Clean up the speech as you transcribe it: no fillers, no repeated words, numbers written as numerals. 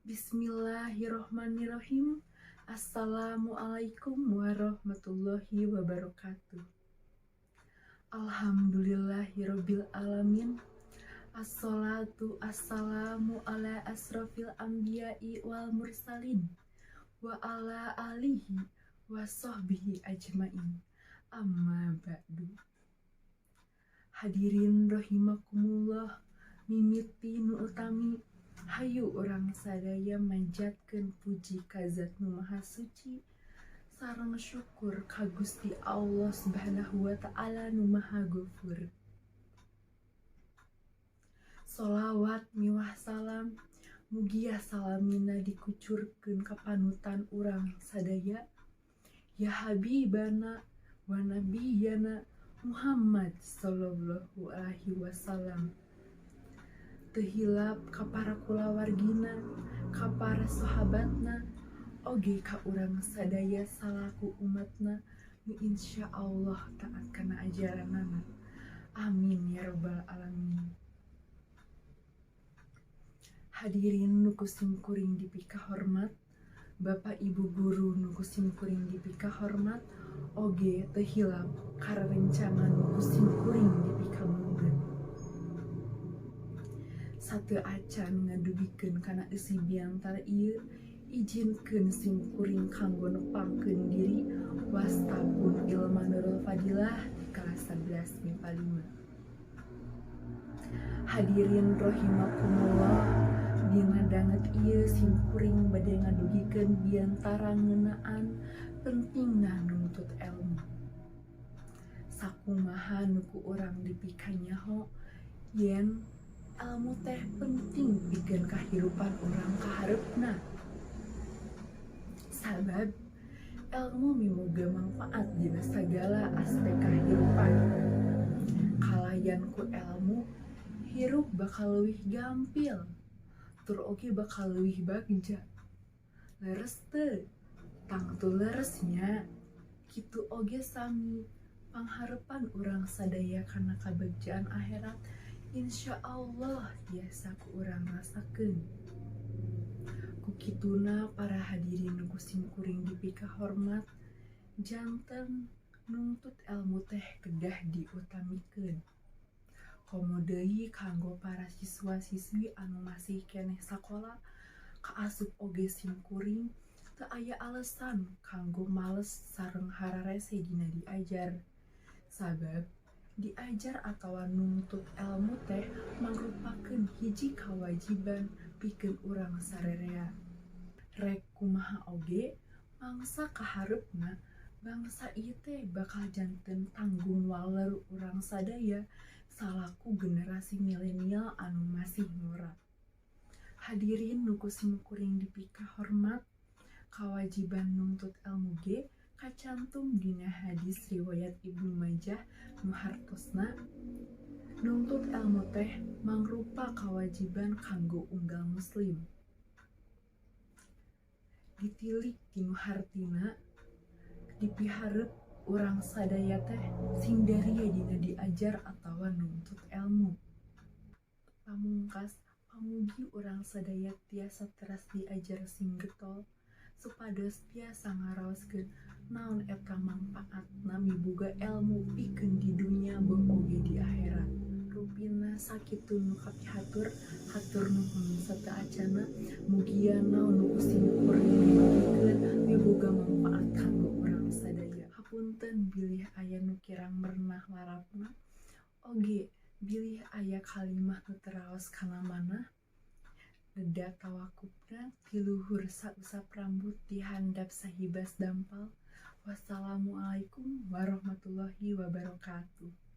Bismillahirrohmanirrohim. Assalamualaikum warahmatullahi wabarakatuh. Alhamdulillahirobbil alamin. Assalatu assalamu ala asrofil anbiya'i wal mursalin wa ala alihi wa sahbihi ajmain. Amma ba'du. Hadirin rahimakumullah, mimiti nu utami hayu urang sadaya manjatkeun puji ka Zat Nu Maha Suci sareng syukur ka Gusti Allah Subhanahu wa Ta'ala nu Maha Gofur. Solawat miwah salam mugia salamina dikucurkeun ka panutan urang sadaya, ya habibana wa nabiyana Muhammad sallallahu alaihi wasallam. Teu hilap ka para kulawargina, ka para sahabatna, oge ka urang sadaya salaku umatna nu insya Allah taat kana ajaranana. Amin ya robbal alamin. Hadirin nu ku simkuring dipikahormat, Bapak Ibu guru nu ku simkuring dipikahormat, oge teu hilap ka rerencangan nu ku simkuring dipikamuga. Sateu acan ngadugikeun kana eusi biantara ieu, ijinkeun simkuring kanggo nepangkeun diri, wasta pun Ilma Nurul Fadilah di kelas 11 MIPA 5. Hadirin rahimakumullah, dina danget ieu simkuring bade ngadugikeun biantara ngeunaan pentingna nuntut elmu. Sakumaha nu ku urang dipikanyaho yen elmu teh penting pikeun kahirupan urang kahareupna. Sabab elmu miboga mangpaat dina sagala aspek kahirupan. Kalayan ku elmu, hirup bakal leuwih gampil, tur oge bakal leuwih bagja. Leres teu? Tangtu leres nya. Kitu oge sami pangharepan urang sadaya kana kabagjaan akhirat, insya Allah tiasa ku urang rasakeun. Ku kituna, para hadirin nu ku simkuring dipikahormat, janten nuntut elmu teh kedah diutamikeun. Komo deui kanggo para siswa-siswi anu masih keneh sakola, kaasup oge simkuring, teu aya alesan kanggo males sareng hararese dina diajar. Sabab diajar atawa nuntut elmu teh mangrupakeun hiji kawajiban pikeun urang sarerea. Rek kumaha oge mangsa kahareupna bangsa ieu teh bakal janten tanggung waler urang sadaya salaku generasi milenial anu masih ngora. Hadirin nu ku simkuring dipikahormat, kawajiban nuntut elmu ge kacantum dina hadis riwayat Ibnu Majah nu hartosna nuntut elmu teh mangrupa kawajiban kanggo unggal muslim. Ditilik tinu hartina, dipihareup urang sadaya teh sing daria dina diajar atawa nuntut elmu. Pamungkas, pamugi urang sadaya tiasa teras diajar sing getol supados tiasa ngaraoskeun naon eta mangpaatna miboga elmu pikeun di dunya boh oge di akhirat. Rupina sakitu nu kapihatur, hatur nuhun sateuacanna. Mugia naon nu ku simkuring dibagikeun miboga mangpaat kanggo urang sadaya. Hapunten bilih aya nu kirang merenah larapna, oge bilih aya kalimah nu teu raos kana manah. Neda tawakupna ti luhur sausap rambut ti handap sahibas dampal. Wassalamualaikum warahmatullahi wabarakatuh.